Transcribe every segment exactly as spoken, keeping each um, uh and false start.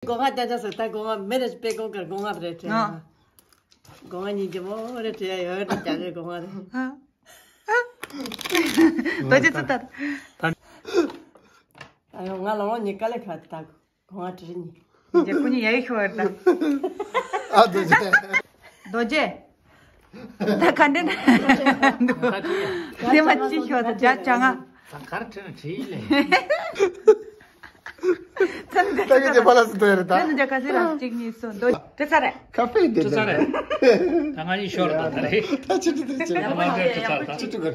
སྒོ་ང་བསྟན་ཆ་ཟེར། ད་སྒོ་ང་མི་རེ་དཔེ་སྒོ་ཁར་སྒོ་ང་རེ་བྲལ། ཨ། སྒོ་ང་ཉིན་གྱི་མོ་རེ་བྲལ་ཡོད་རེ་རྒྱ་རེ་སྒོ་ང་རེ། ཨ། རྡོ་རྗེ་ཙི་ལྟར། ད་ཡོང་ང་ལོང་ལོང་ཉི་དཀའ་ལས་ཁག་ད་སྒོ་ང་བྲལ་ཉི། རྒྱ་ཁུ་ཉི་ཡ་ཡི་ཤོར་ད། ཨ་རྡོ་རྗེ། རྡོ་རྗེ། ད་ག་འདྲེན། དེ་མ་ཅི་ཤོད་ད་རྒྱ་ཅ་ང་། ད་གར་ཁྲིད་ན་ཁྲིད་ལེ། ཚན་དེ་ད་གི་ཅི་པ་ལ་སི་ཏོ་ཡ་རེད་ད། ཚན་དེ་ག་སི་ར་གཅིག་གཉིས་གསུམ་མདོ་ཁྲིད་ཚར་རེད། ཁ་ཕེ་དེ་ཁྲིད་ཚར་རེད། ད་ང་ཡི་ཤོར་ད་ད་རེད། ད་ཅི་ཏི་ཏི་ཅི། ད་ང་ཁྲིད་ཚར་ད། ཅི་ཏི་གར།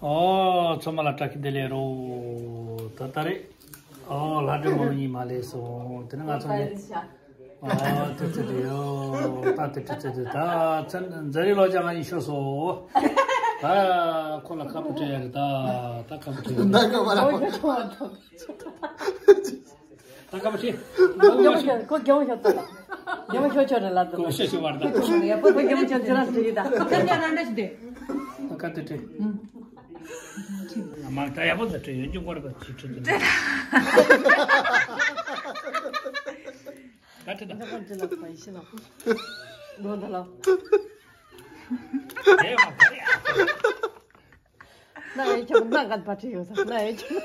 ཨོ་ཚོ་མ་ལ་ཏྲ་ཁི་དེ་ལེ་རོ། ད་ད་རེད། ཨོ་ལྷ་སྒྲོན་མ་ལོ་གཉིས་མ་ལེ་སོང་། དེ་ནི་ང་ཚོ་ནི། ཨ་ཏི་ཏི་ཏི་ཡོ། ད་ཏི་ཏི་ཏི་ཏི་ད་ཚན་ཛ་རི་ལོ་ཅང་ཨ་ཡིན་ཤོ་སོ། ད་ཁོ་ལ་ཁ་པུ་ཏྲེ་ཡ་རེད་ད། ད་ཁ་པུ་ཏྲེ་ཡ་རེད། ད་ཁ་པུ་ཏྲེ་ཡ། ད་ཁ་པུ་ཏྲེ་ཡ། ཁོ་རྒྱ་མོ་ཤོ་ད། རྒྱ་མོ་ཤོ་ཆོ་རེད་ལ་ད། ཁོ་ཤ་ཤ་བར་ད། ཡ་པོ་ཁོ་རྒྱ་མོ་ཤོ་ཅི་ར་ཏྲེ་ཡི་ད། ཚན་ཅང་ར་འདྲ་ཞིག་དེ། ད་ཁ་ཏི་ཏྲེ། མ་ད་ཡ་པོ་ད་ཏྲེ་ཡོད་ཅུང་ཀོ་ར་པ་ཅི་ཏྲེ་ཏྲེ། ད་ཁྲིད་ད། ད་ཁྲིད་ལ་ཕ་ཡི་ཤི་ལ། ལོ་ད་ལ། ཨེ་མ་ཁ་རེ་ཨ། ན་ཨེ་ཁྱོད་ན་ག་པ་ཁྲིད་ཡོད་ས་ན་ཨེ་ཁྱོད།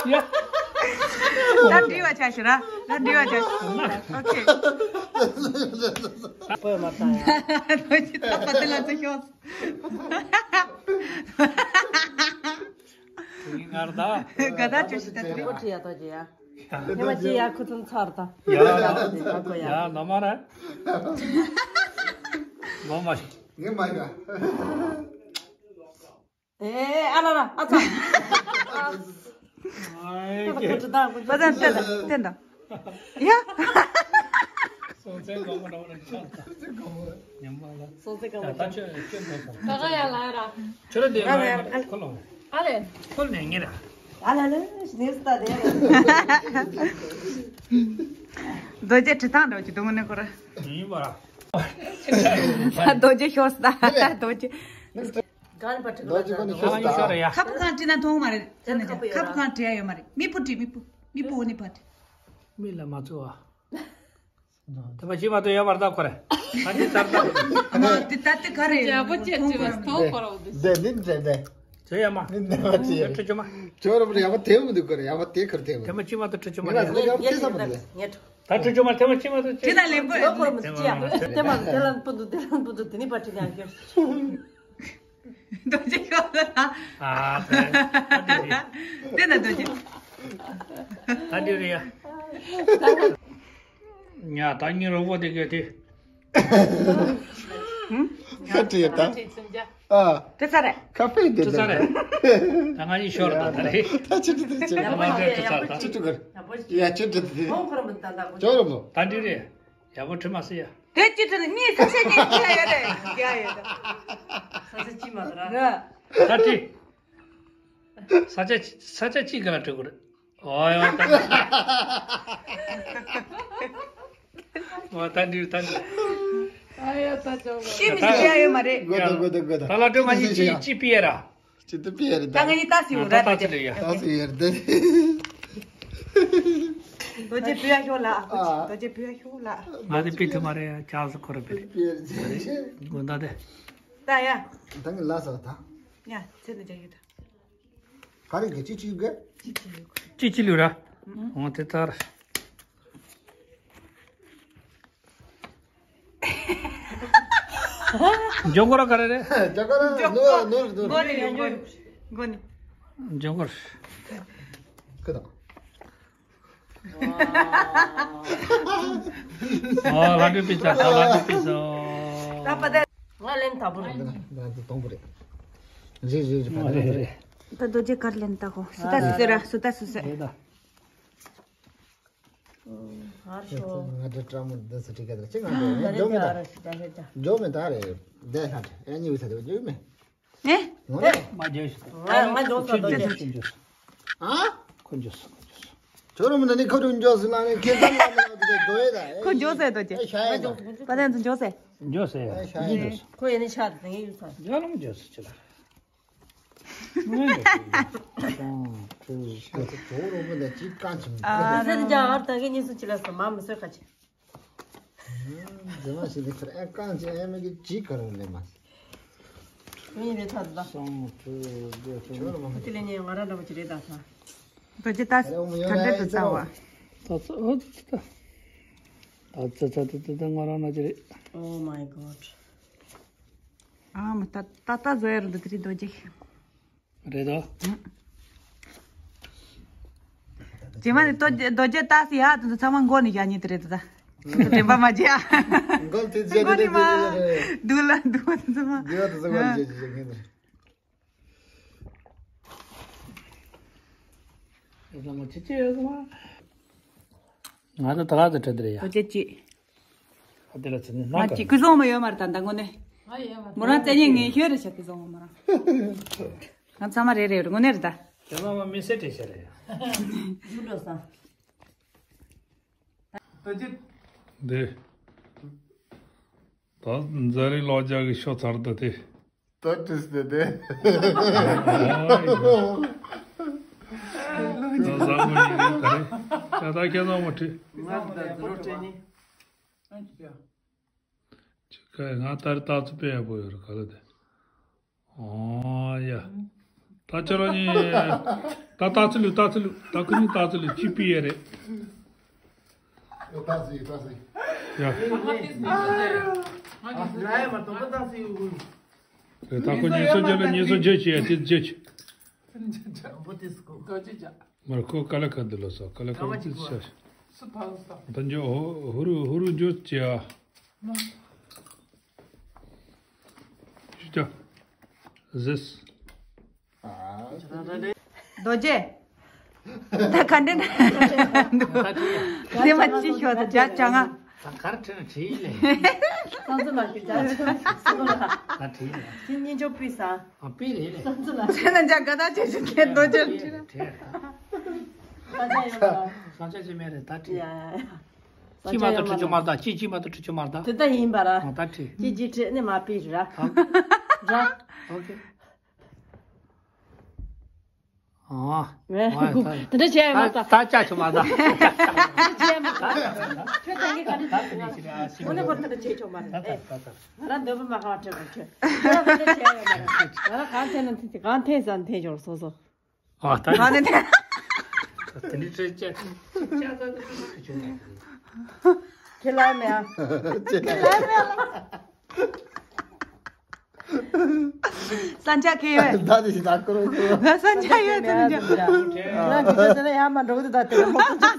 ཡ། ད་འདྲི་བ་ཆ་ཤི་ར། ད་འདྲི་བ་ཆ་ཤི། ཨོ་ཁེ། པོ་མ་ད་ཡ། ད་ཅི་ད་པ་དེ་ལ་ཚེ་ཤོག་ངར་ད། ག་ད་ཅི་ཞིག་ད་དེ་རེད། ཁྲི་ཡ་ད་ཅི་ཡ། ཉི་མ་ཅི་ཡ་ཁུ་ཚུན་ཚར་ད། ཡ། ད་གོ་ཡ། ཡ་ན་མ་ར། ལོ་མ་ཤི། ངས་མ་ཡ། ཨེ་ཨ་ལ་ལ་ཨ་ཚ། ཨའི་ད་ཁུ་ཚུན་ད་ཁུ་ཚུན། བ་ད་ཏན་ད་ཏན་ད། ཡ། སོང་ཚེ་གང་མ་འགྲོ་བ་ཆགས་ད། ཉམས་པ་ལ། སོང་ཚེ་གང་མ་ད་ཆོས་ཆོས་འགྲོ་ད། ད་ག་ཡ་ལ་ཡ་ར། ཆོས་ར་དེ་ང་ཡ་ཁོ་ལོ། ཨ་ལེ། ཁོ་ནས་ངེ་ར། ཨ་ལ་ལེ་ནེ་སི་ད་དེ། རྡོ་རྗེ་ཁྲི་ཐང་འགྲོ་གི་དུང་ནས་ཁོ་ར། ཡིན་པ་ར། རྡོ་རྗེ་ཤོར་ད་རྡོ་རྗེ། གང་པ་ཁྲི་ཁ་ཤོར་ཡ། ཁ་པུ་ཁང་ཁྲི་ན་མཐོང་མ་རེད། ཁ་པུ་ཁང་ཁྲི་ཡ་ཡོད་མ་རེད། མི་བུ་ཁྲི་མི་བུ་མི་བུ་འོ་ནི་པ་ཁྲི། མི་ལ་མ་ཚོ་བ། དེ་མ་ཅི་མ་གཏོགས་ཡ་བར་ཐག་ཁོ་རེ། ད་ཅི་ཚར་ད། ཨ་མ་དེ་ད་དེ་ག་རེ། རྒྱལ་པོ་ཅེས་བྱས་པ་སྟོང་ཁོ་ར་འོ་དེ། དེ་ནི་འདྲེ་འདྲེ། ཚེ་ཡ་མ། ནི་འདྲེ་མ་ཅི་ཡ། ཁྲི་ཆུ་མ། ཁྱོད་ར་བ་ཡ་བ་དེ་མི་འདུག་གོ་རེ། ཡ་བ་དེ་ཁར་དེ་མི་དེ་མ་ཅི་མ་གཏོགས་ཁྲི་ཆུ་མ། ངས་ལ་ཡ་བ་དེ་ས་མི་འདུག་ད་ཁྲི་ཆུ་མ་དེ་མ་ཅི་མ་གཏོགས་ཁྲི། ད་ལེན་པོ་ཡོད་གོ་མི་ཅི་ཡ། དེ་མ་དེ་ལན་པོ་འདུག་དེ་ལན་པོ་འདུག་དེ་ནི་པ་ཁྲི་ཡང་ཁྱོད། རྡོ་རྗེ་ཤོག་ལ། ཨ་ད་དེ་རེད། དེ་ན་རྡོ་རྗེ། ད་དེ་རེད་ཡ། ཉ་ད་ཉི་རོ་བོ་དེ་གས་དེ། ཧ་ཅི་ཡ་ད། ཨ། དེ་ཚ་རེད། ཁ་ཕེ་དེ་ཁྲི་ཚ་རེད། ད་ང་གཉིས་ཤོར་ད་ད་རེད། ད་ཅི་ཏི་ཏི་ཅི། ད་ང་གཉིས་ཁྲི་ཚ་ད། ཅི་ཏི་གར། ཡ་ཅི་ཏི་ཏི། ཅོ་རོ་མོ། ད་འདི་རེད། ཡག་པོ་བྲིས་མ་སྲིད་ཡ། དེ་ཅི་ཏི་ཏི་གཉིས་ས་ཆ་གཉིས་ཡ་ཡ་རེད། ཡ་ཡ་ད། ས་ཆ་གཅིག་མ་རེད། ད་བྲིས། ས་ཆ་ས་ཆ་གཅིག་ག་ལ་བྲིས་དགོས་རེད། ཨོ་ཡ་ད། ཨོ་ད་འདི་ད་འདི། ཨ་ཡ་ད་ཅོག་ཤི་མི་ཤི་ཡ་ཡོད་མ་རེད། དགོས་ད་དགོས་ད་དགོས་ད། ད་ལ་སྒྲོལ་མ་གཉིས་ཅི་ཅི་པི་ཡ་ར། ཅི་ཏི་པི་ཡ་ར་ད། ད་ང་གཉིས་ལྟ་སི་ཡོད་ར། ད་ད་ཅི་རེད་ཡ། ད་སི་ཡ་ར་ད། རྡོ་རྗེ་བུ་ཡ་ཤོག་ལ། རྡོ་རྗེ་བུ་ཡ་ཤོག་ལ། ང་དེ་པི་ཐི་མ་རེད་ཡ། ཆགས་སུ་ཁོ་ར་པི་རེད། དགོས་ད་དེ། ད་ཡ། ད་ངས་ལ་ས་ད། ཡ་ཚེ་ད་ཅག་ཡོད་ད། ག་རེ་གི་ཅི་ཅི་གི། ཅི་ཅི་ལུ་ར། འོང་དེ་ལྟར། ཇོ་གོ་ར་ག་རེ་རེད། ཇོ་གོ་ར་ནུ་ནུ་ནུ། མགོ་ནི་མགོ་ནི་མགོ་ནི། ཇོ་གོ་ར། ཁི་དང་། ཨོ་ལྷ་འདྲེ་པི་ཙ། ད་ལྷ་འདྲེ་པི་ཙ། ད་པ་ད། ང་ལེན་ད་བུ་རེད། ང་ད་དང་བུ་རེད། རེད་རེད་རེད། ང་རེད་རེད། ད་རྡོ་རྗེ་གར་ལེན་ད་གོ། སུ་ད་སུ་སེ་ར། སུ་ད་སུ་སེ། རེད་ད། ཨར་ཤོ། ང་འདྲ་ཀྲ་མོ་འདི་སུ་ཁྲིད་ག་ད་ཅི་ང་འདྲ་འཇོ་མེད་ད། འཇོ་མེད་ད་རེད། འདི་ལྷ་འདྲེ་ཨ་ཉི་བི་ས་དེ་འཇོ་མེད། ཨེ། ངོ་ནས། མ་འཇོ་ཤི། ང་ང་འཇོ་ས་ད་འཇོ་ཤི། ཨ། ཁོ་འཇོ་སོང་། ཁོ་འཇོ་སོང་། ཁྱོད་རང་མི་ན་ནི་ཁོ་རང་འཇོ་སོང་ལ་ནི་ཁེ་སང་ལ་མི་ན་དེ་འཇོ་ཡེ་ད། ཁོ་འཇོ་སོང་ད་ཅི། ཨེ་ཤ་ཡེ་ད། པ་དན་ཚོ་འཇོ་སོང་། འཇོ་སོང་ཡ། ཨེ་ཤ་ཡེ་ད། ཁོ་ཡེ་ནི་ཤ་དེ་ངའི་ཡུལ་ས། འཇོ་ལ་མི་འཇོ་སོང་ཅི་ལ། ཨ་ཟེར་ཀྱང་ཨར་ད་གི་གཉིས་སུ་ཅི་ལ་སོ་མ་མི་སོས་ཁ་ཆེ། འཛིན་མ་ཞིག་ལས་ཁར་ཨེ་རྐང་ཅི་ཨེ་མི་གི་ཅི་ག་རུ་ལས་མ། མི་རེ་ཐ་ད། སོང་ཁྲུ་དགོས་ཁྲུ། དེ་ལས་ཉེ་ང་རང་འདྲ་པོ་ཅི་རེད་ད་ཐ། ད་ཅི་ད་ཨ་རེ་འོ་མ་ཡོད་ད་ཡ་འདྲ་ཡ་དུ་ད་བ། ད་ཚ་ཨོ་ད་ད་ད་ཚ་ཚ་ད་ད་ད་ང་རང་ན་ཅི་རེད། Oh my god. ཨ་མ་ད་ད་ད་བཟོ་ཡ་རུ་འདུག་དེ་རེད་རྡོ་རྗེ། རེད་དོ། རྗེས་མ་ནི་རྡོ་རྗེ་རྡོ་རྗེ་ལྟ་སི་ཡ་དེ་ཚོ་ཚང་མ་མགོ་ནས་བཞག་ཉེ་དེ་རེད་ད། དྲན་པ་མ་བརྗེད་ཨ། མགོ་དེ་བརྗེད་མགོ་ནས་མ། སྡུག་ལ་སྡུག་པ་དེ་ཚོ་མ། སྡུག་པ་དེ་ཚོ་མགོ་ནས་བརྗེད་བརྗེད་ཉེ་དེ། ཨེ་ཚང་མ་ཅི་ཅི་ཡོད་ཚང་མ། ང་ཚོ་ད་ག་ཚོད་བྲལ་དེ་རེད་ཡ། རྡོ་རྗེ་ཅི། ཨ་དེ་ལ་ཚེ་ནི་ང་ནག་ཅིག་ཀུན་བཟང་མ་ཡོད་མ་རེད་ད་ད་དངོས་གནས། མོ་རང་བཙན་ཉན་ངེས་ཤོད་རེད་ཤག་ཀུན་བཟང་མོ་རང་། ང་ཚང་མ་རེད་རེད་དངོས་གནས་རེད་ད། ཁྱེད་རང་ལ་མི་སེར་བྲེལ་ཤ་རེད་ཡ། ཡུལ་ལོ་ས། འདི། ད་འཛམ་རིག་ལོ་རྒྱ་གི་ཤོ་ཚར་ད་དེ། ད་དྲིས་ཏེ་དེ། ད་བཟང་པོ་ཡིན་རེད་ད་རེད། ད་ད་ཁྱེད་རང་མ་དྲིས། ང་ད་རོ་དྲིས་ནི། ཅི་ཁ་ང་ལྟར་རྟགས་ཚུ་དཔེ་ཡག་པོ་ཡོད་རེད་ག་ལ་དེ། ཨོ་ཡ། ད་ཁྱོད་རང་གཉིས། ད་རྟགས་ཚུ་ལུས་རྟགས་ཚུ་ལུས་ད་ཁོ་གཉིས་རྟགས་ཚུ་ལུས་ཅི་པི་ཡ་རེད། ཡ། རྟགས་ཚུ་ཡི་རྟགས་ཚུ་ཡི། ཡ། ང་ཡ་མ་གཏོགས་རྟགས་ཚུ་ཡི་དགོས། རེད་ད་ཁོ་གཉིས་སུ་བརྗེ་ལ་གཉིས་སུ་བརྗེ་བྱེད་ཡ་དེ་བརྗེ་བྱེད། མར་ཁོ་ཀ་ལ་ཁ་འདི་ལོ་སོ་ཀ་ལ་ཁ་འདི་ཤ། ད་འཇོ་ཧུ་རུ་ཧུ་རུ་འཇོ་ཅི་ཨ། ཤི་ཅ། ཟེས། རྡོ་རྗེ། ད་ག་འདྲེན། དེ་མ་ཅི་ཤོ་ད་ཇ་ཅ་ང་། ད་གར་ཁྲིད་ན་ཁྲིད་ལེ། སང་ཚོ་ལ་ཁྱོད་ཇ་ཅ་ང་། ད་ཁྲིད་ལེ། ཁྱེད་གཉིས་ཆོ་པི་ས། ཨ་པི་རེད་ལེ། སང་ཚོ་ལ་ཁྱེད་ན་ཇ་ག་ད་ཅེ་ཅེ་ཁྱེད་རྡོ་རྗེ་ཁྲིད་ན། ཁྲིད་ལེ། ས་ཆ་ཡོད་ལ། ས་ཆ་ཅེ་མེད་རེད་ད་ཁྲིད། ཡ་ཡ་ཡ། ཅི་མ་གཏོགས་ཁྲིད་ཆོ་མ་ད་ཅི་ཅི་མ་གཏོགས་ཁྲིད་ཆོ་མ་ད། དེ་ད་ཡིན་པ་ར། ཨ་ད་ཁྲིད། ཅི་ཅི་ཁྲིད་ནི་མ་པི་ར། ར། ཨོ་ཁེ། ཨ། དེ་འདྲ་བྱས་ཡོད་མ་ད། ད་ཅག་ཆོག་མ་ད། ཁྱོད་ད་གིན་ག་འདྲ་བྱས་ཡོད་མ་རེད། ཁོ་ནི་ཁོ་ད་འདྲ་བྱས་ཆོག་མ་རེད། ཨེ། ང་རང་འདོད་པ་མ་ཁ་བ་སྤྲད་པར་ཁྱོད། ཁྱོད་ད་འདྲ་བྱས་ཡོད་མ་རེད། ང་རང་གང་འཐེན་ན་འཐེན་གང་འཐེན་ས་འཐེན་ཆོག་སོ་སོ། ཨ་ད་ནི་ད་ནི་ད། ད་ནི་ཁྱོད་ཅག་ཁྱོད་ལ་མེད་ཨ། ཁྱོད་ལ་མེད་ཨ། སན་ཆ་ཁེ་ཡོད། ད་དེ་ཞིག་ད་ཀོ་རོ་ཀོ་རོ། སན་ཆ་ཡོད་ད་ནི་ཇ། ང་ཇི་ད་དེ་ལ་ཡར་མ་འགྲོ་གི་འདུག་ད་དེ་ལ་མོ་ཀོ་ཅིག་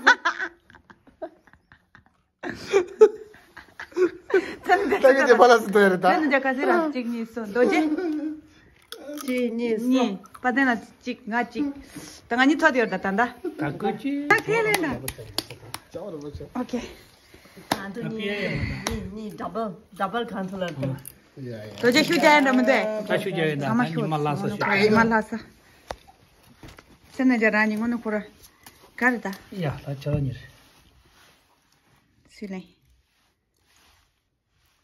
ད་གི་དེ་ཕ་ལ་སི་ཏོ་ཡ་རེད་ད། ད་ནི་ཇ་ག་སི་ར་གཅིག་གཉིས་གསུམ་རྡོ་རྗེ། གཅིག་གཉིས་གཉིས། གསུམ། པ་དེ་ན་གཅིག་ང་གཅིག་ད་ང་གཉིས་ཐོག་དེ་ཡོད་ད་ད་ད། ད་ཀོ་ཅི། ད་ཁེ་ལེ་ན། ཨོ་ཁེ། གང་དུ་གཉིས་གཉིས་གཉིས་ཌབ་བལ་ཌབ་བལ་གང་དུ་ལ་དུ། ཡ་ཡ། དོ་ཅན་ཤུགས་རྒྱག་ཡ་འདྲ་མི་འདུག་ད་ཤུགས་རྒྱག་ཡ་ད་ཚང་མ་ད་ཉི་མ་ལྷ་ས་ཤུགས་རྒྱག་ཉི་མ་ལྷ་ས། སེམས་ནས་རྒྱ་རང་ཉིན་ངོ་ནས་ཁོ་ར་ག་རེ་ད། ཡ་ད་ཆ་ཉིར། སུས་ལེན།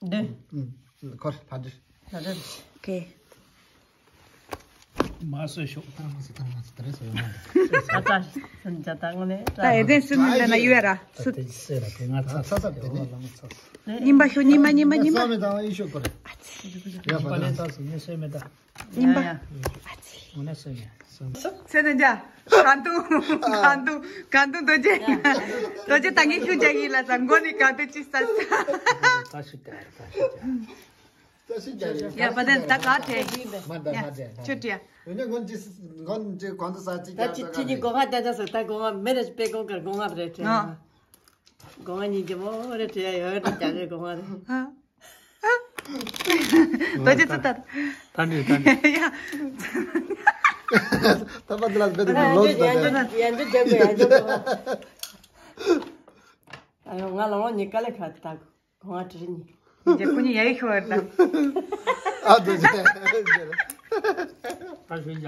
འདི། ཁོར་ཕ་དུ། ཕ་དུ། ཨོ་ཁེ། མ་སོས་ཤོག་ད་མ་སོས་ད་མ་སོས་ད་རེས་སོས་ཡོང་མ་འདུག་ཨ་ཙ། སེམས་ཅན་ད་ངོ་ནས་ད། ད་ཨེ་ཙན་སུ་མི་ལ་ན་ཡུ་ཡ་ར་སུ། ད་དེ་སོས་ར་དེ་ང་ཚ་ཚ་ཚ་དེ་ནས། རྙིང་པ་ཤོ་རྙིང་པ་རྙིང་པ་རྙིང་པ། སོས་མེད་ད་ཡི་ཤོ་ཁོར། ཨ་ཙི། ཡ་ཕ་ལེ་ད་སོས་ངས་སོས་མེད་ད། རྙིང་པ། ཡ་ཡ། ཨ་ཙི། ངོ་ནས་སོས་མེད། སེ་ནེ་ཇ། གང་འདུག་གང་འདུག་གང་འདུག་རྡོ་རྗེ། རྡོ་རྗེ་ད་ངས་ཤུགས་རྒྱག་གི་ལ་ས་མགོ་ནས་གང་འདུག་ཅི་ས་ས། ད་ཤི་ད་ད་ཤི་ད། ད་ཤི་རྒྱག་ཡ་པ་དན་ད་ག་ཁྲེ། མ་ད་མ་ད་ད། ཆུ་ཏྲིའ། འོན་ཀྱང་སྔོན་ཅི་སྔོན་ཅི་གང་དུ་ས་ཅི་ད་ཅི་ཅི་ནི་སྒོ་ང་ད་ད་ས་ད་སྒོ་ང་མེ་རེ་པེ་སྒོ་ཀར་སྒོ་ང་རེ་ཁྲེ། ཨ། སྒོ་ང་ཉིན་གྱི་མོ་རེ་ཁྲེ་ཡ་ཡོད་རེ་ཅག་རེ་སྒོ་ང་རེ། ཨ། རྡོ་རྗེ་ཚུ་ལྟར། ད་འདྲི་ད་འདྲི། ཡ། ད་པ་འདི་ལ་བེད་ལོ་ཡན་ཅོ་ཡན་ཅོ་ཡན་ཅོ་ཡན་ཅོ་ཡན་ཅོ། ཨ་ཡོ་ང་ལ་ངོ་ཉི་ཀ་ལེ་ཁ་ད་གོང་ང་དྲི་ཉི། རྗེ་ཁོ་གཉིས་ཡ་ཡི་ཤོར་བ་རེད་ད། ཨ་རྡོ་རྗེ། ད་ཞུ་ཡ།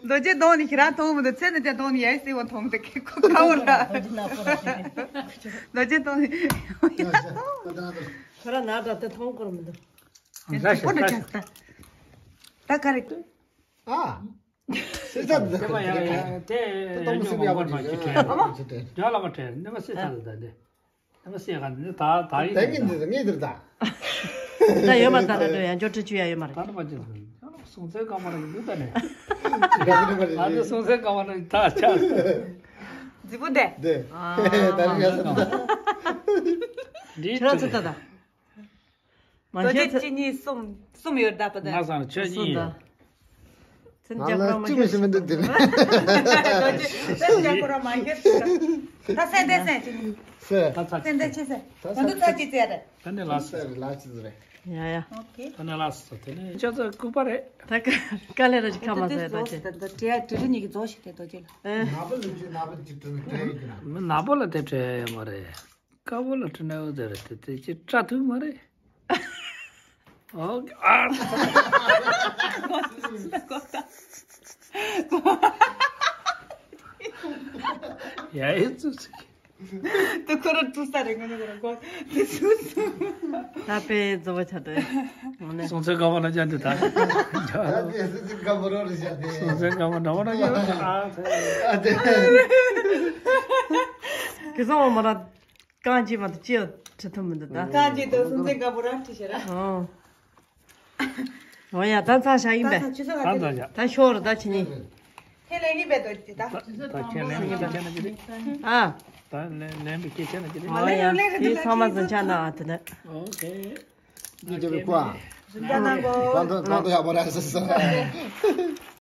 རྡོ་རྗེ་གདོང་ནི་ཁྱེད་རང་མཐོང་མི་འདུག་ཚེ་ནི་དེ་གདོང་ནི་ཡ་ཡི་སེ་བོ་མཐོང་མི་འདུག་ཁོ་ཁ་བོ་ར། རྡོ་རྗེ་གདོང་ནི། ཁོ་ར་ན་འདྲ་དེ་མཐོང་དགོས་མི་འདུག་ད་ག་རེ། ཨ། སེ་ས་དེ་ད་ཡ་ཡ་དེ་ཡ་ཉོ་མང་པོར་མ་ཁྱི་དྲན། རྒྱ་ལ་མ་དྲན་ནི་མ་སེ་ས་དེ་ད་དེ། ནི་མ་སེ་ག་ནི་ད་ད་ཡིན་དེ་ངེས་དེར་ད། ད་ཡོད་མ་ད་ད་ཡང་འབྱོར་ཁྲི་ཆུ་ཡ་ཡོད་མ་རེད། ད་ནི་མ་ཅི་སོང་ཚེ་ག་མ་རེད་འདུག་ད་ནི། ད་ནི་སོང་ཚེ་ག་མ་རེད་ད་ཆ། རྫི་པོ་འདི། དེ་ད་ནི་ཡ་ས་ད། འདི་ཁྱེད་རང་ཚོ་ད་ད། མ་རྡོ་རྗེ་ཤེས་ཚེ། གཅིག་གཉིས་གསུམ། གསུམ་ཡོད་ད་པ་ད། ང་ཚང་ཆོས་གསུམ་གཉིས་ད། ཡོད། ཚན་ང་རྒྱབ་ལ་ཁོ་རང་མ་གཅིག་མི་ཤེས། འདུག་དེ་ནི། རྡོ་རྗེ་ཚན་རྒྱབ་ཁོ་རང་མ་ཤེས། ད་སེ་འདེ་སེ་གཅིག་གཉིས། སེ། ད་ཚ་སེ་འདེ་ཆེ་སེ། ད་ད་འདུ་ཚ་གཅིག་ཚེ་རེད། ད་ནི་ལ་སེ་སེ། རེད་ལ་ཅི་རེད། ཡ་ཡ། ཨོ་ཁེ། ད་ནི་ལ་སེ་སེ་དེ་ནི་ཅོ་ཚ་ལྐུགས་པ་རེད། ད་ཀ་ཀ་ལེ་ར་ཅིག་ཁ་མ་ཟེར་ད་ཅེ། ད་ད་དྲི་དྲི་རི་གཉིས་ཀྱི་རྫོགས་ཤིག་དེ་རྡོ་རྗེ་ལ། ཨེ། ནག་པོ་ལ་ཅི་ནག་པོ་ཅིག་དྲི་དྲི་ཡོད་ཀྱི་ན། མི་ནག་པོ་ལ་དེ་དྲི་ཡ་ཡོད་མ་རེད། དཀར་པོ་ལ་དྲི་ན་འོ་ཟེར་དེ་དེ་ཅི་སྐྲ་ཐུག་མ་རེད། ཨོ་ཨ། ཡ་ཡི་ཙུ་ཙི། དེ་ཁོ་ར་ཙུ་ས་རེ་ངོ་ནི་ཁོ་ར་གོ་དེ་ཙུ་ཙུ། ད་པེ་ཛོ་བ་ཆ་དེ། ངོ་ནི། སོང་ཚེ་ག་བ་ལ་ཅན་དེ་ད། ད་དེ་ཙུ་ཙུ་ག་བ་རོ་རེ་ཤ་དེ། སོང་ཚེ་ག་བ་འདྲ་བ་ན་ཡོད་ཨ། ཨ་དེ། གི་སོང་བ་མ་ར། རྐང་རྗེས་མ་དང་ཅི་ཡང་ཁྲི་ཐུབ་མི་འདུག་ད། རྐང་རྗེས་དང་སུན་ཚན་དཀར་པོ་རང་ཁྲི་ཤེས་ར། ཨོ། འོ་ཡ་ད་ཚང་ཤ་ཡིན་པས། ད་ཚང་ཆུ་ཚོད་ད་ཚང་ཤ། ད་ཤོར་རུ་ད་ཕྱི་ཉིན། ཁས་ལེན་གྱི་མེད་དོ་ཅི་ད། ད་ཁས་ལེན་པའི་ཁྱེད་ན་ཅི་རེད། ཨ། ད་ལེན་ལེན་པའི་ཁྱེད་ན་ཅི་རེད། ཨོ་ཡ་དེ་ཚང་མ་ཚང་ཆ་ན་ཨ་དེ་ནས། ཨོ་ཁེ། ཉི་ཅོ་བའི་ཀུ་ཨ། ཟིན་ད་ན་གོ། གང་དུ་གང་དུ་ཡག་པོ་ར་ཟེར་ཟེར།